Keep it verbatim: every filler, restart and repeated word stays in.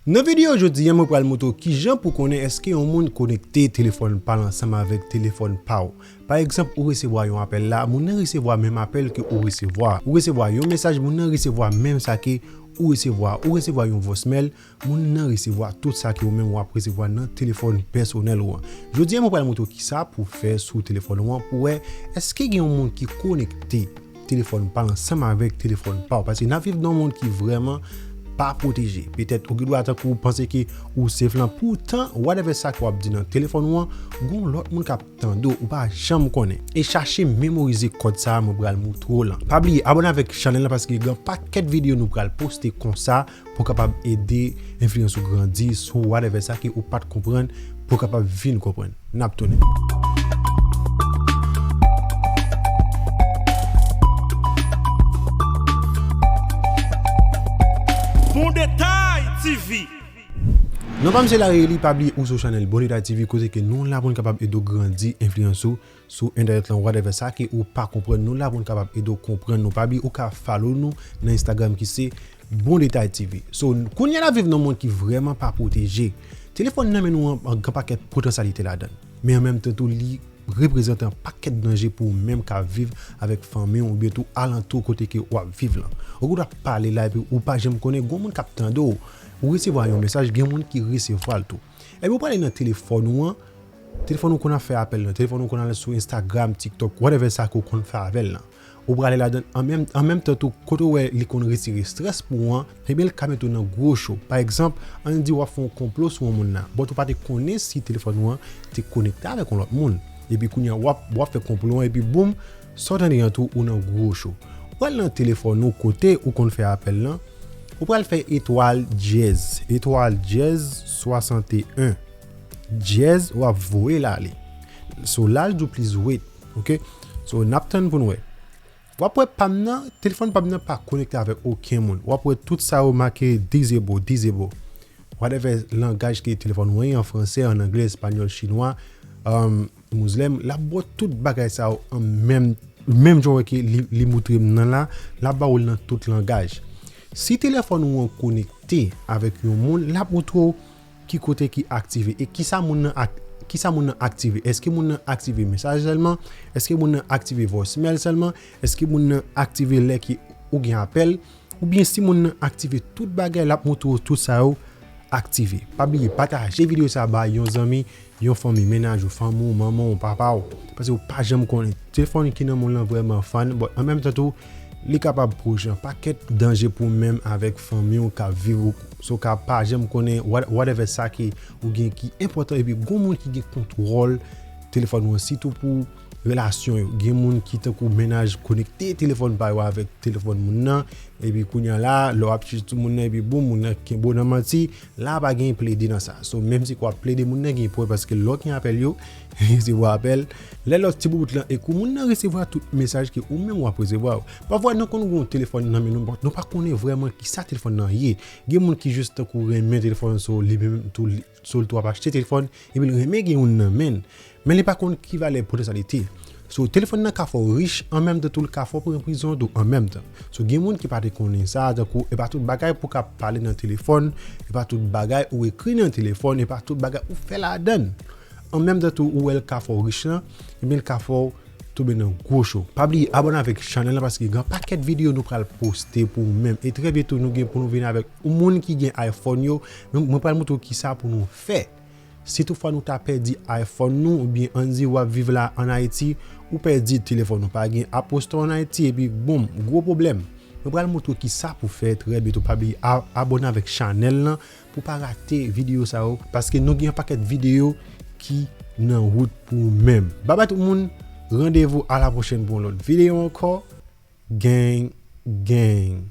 Nan videyo jodi a, mwen pral montre w kijan pou konnen èske yon moun konekte telefòn pa l ansanm avèk telefòn pa w. Pa egzanp, ou resevwa yon apèl la, moun nan resevwa menm apèl ke ou resevwa. Ou resevwa yon mesaj, moun nan resevwa menm sa ke ou resevwa. Ou resevwa yon voicemail, moun nan resevwa tout sa ke ou menm w ap resevwa nan telefòn pèsonèl ou an. Jodi a, mwen pral montre w kisa pou w fè sou telefòn ou an pou wè èske gen yon moun ki konekte telefòn pa l ansanm avèk telefòn pa w. Paske n ap viv nan yon mond ki vrèman pa pwoteje. Petèt ou gen dwa tankou ou panse ke ou safe lan, poutan whatever sa ke w ap di nan telefòn ou an, gon lòt moun k ap tande w, ou pa janm konnen. E chache memorize kòd sa a mwen pral montre w lan. Pa bliye abòne avèk chanèl lan paske gen pakèt videyo nou pral poste konsa pou kapab ede enfliyans ou grandi sou whatever sa ke ou pa t konprann pou w kapab vin konprann. N ap tounen. Bon Detay T V. Non pa m se Larry Eli, pa bliye ou sou chanèl Bon Detay T V kote ke nou la pou n kapab ede w grandi enfliyans ou sou entènèt lan, whatever sa ke ou pa konprann, nou la pou n kapab ede w konprann. Nou pa bliye ou ka follow nou nan Instagram ki se Bon Detay T V. So, kounye a n ap viv nan yon mond ki vrèman pa pwoteje. Telefòn nan men nou an gen pakèt potansyalite ladan l. Men an menm tan tou li reprezante yon pakèt danje pou ou menm k ap viv avèk fanmi w oubyen tou alantou kote ke w ap viv lan. Ou gen dwa ap pale la epi ou pa janm konnen gon moun k ap tande w. Ou resevwa yon mesaj, gen moun ki resevwa l tou. Epi ou prale nan telefòn ou an, telefòn ou konn ap fè apèl lan, telefòn ou konn al sou Instagram, TikTok, whatever sa ke w konn fè avè l lan. Ou prale ladan l, an menm, an menm tan tou, kote w wè li konn retire estrès pou ou an, ebyen l ka mete w nan gwo cho. Pa egzanp, ann di w ap fè yon konplo sou yon moun la, but ou pa te konnen si telefòn ou an te konekte avèk yon lòt moun. Epi kounye a w ap, w ap fè konplo an, epi boum, sa w tande an tou, ou nan gwo cho. Ou al nan telefòn ou kote ou konn fè apèl lan, ou pral fè etwal dyèz, etwal dyèz swasanteyen. Dyèz, w ap voye l ale. So la l di w please wait, ok? So n ap tann pou n wè. W ap wè pa m nan, telefòn pa m nan pa konekte avèk okenn moun. W ap wè tout sa yo make disable, disable. Whatever langaj ke telefòn ou an ye, an fransè, an anglè, espanyòl, chinwa, um, muzlèn, l ap ba w tout bagay sa yo an menm, menm jan w wè ke li, li moutre m nan la, l ap ba w l nan tout langaj. Si telefòn ou an konekte avèk yon moun, l ap moutre w ki kote ki aktive e kisa moun nan ak, kisa moun nan aktive. Èske moun nan aktive mesaj sèlman? Èske moun nan aktive voicemail sèlman? Èske moun nan aktive lè ke ou gen apèl? Oubyen si moun nan aktive tout bagay, l ap moutre w tout sa yo aktive. Pa bliye pataje videyo sa a bay yon zanmi, yon fanmi, mennaj ou, fanmi w, manman w, papa w. Paske ou pa janm konnen. Telefòn ki nan men w lan vrèman fun, but an menm tan tou, li kapab pwoche yon pakèt danje pou ou menm avèk fanmi w k ap viv ou. So w ka pa janm konnen what-, whatever sa ke ou gen ki enpòtan, epi gon moun ki gen kontwòl telefòn ou an, sitou pou relasyon yo. Gen moun ki tankou mennaj konekte telefòn pa yo avèk telefòn moun nan, epi kounye a la, lè w ap chèche sou moun nan, epi boum, moun nan kenbe w nan manti, la pa gen plede nan sa. So, menm si w ap plede, moun nan gen pwen paske lè w gen apèl yo, resevwa apèl, lè lòt ti boubout lan ekou, moun nan resevwa tout mesaj ke ou menm w ap resevwa yo. Pafwa, nou konn gen yon telefòn nan men nou, but nou pa konnen vrèman kisa telefòn nan ye. Gen moun ki jis tankou renmen telefòn, so li menm tou, li, so l tou ap achte telefòn, epi l renmen gen youn nan men l. Men li pa konn ki valè potansyalite. So, telefòn nan ka fè w rich, an menm tan tou l ka fè w pran prizon tou an menm tan. So, gen moun ki pa te konnen sa, tankou, e pa tout bagay pou w ka pale nan telefòn, e pa tout bagay ou ekri nan telefòn, e pa tout bagay ou fè ladan l. An menm tan tou, ou wè l ka fè w rich lan, ebyen l ka fè w tonbe nan gwo cho. Pa bliye abòne avèk chanèl lan paske gen pakèt videyo nou pral poste pou ou menm. E trè byento nou gen pou nou vin avèk moun ki gen iPhone yo, men mwen pral montre w kisa pou nou fè. Si toutfwa nou ta pèdi iPhone nou, oubyen ann di w ap viv la ann Ayiti, ou pèdi telefòn ou, pa gen Apple Store ann Ayiti, epi boum, gwo pwoblèm. Mwen pral montre w kisa pou fè trè byento. Pa bliye a-, abòne avèk chanèl lan pou w pa rate videyo sa yo, paske nou gen yon pakèt videyo ki nan wout pou ou menm. Babay tout moun, randevou a la pwochèn pou yon lòt videyo ankò. Gang, gang.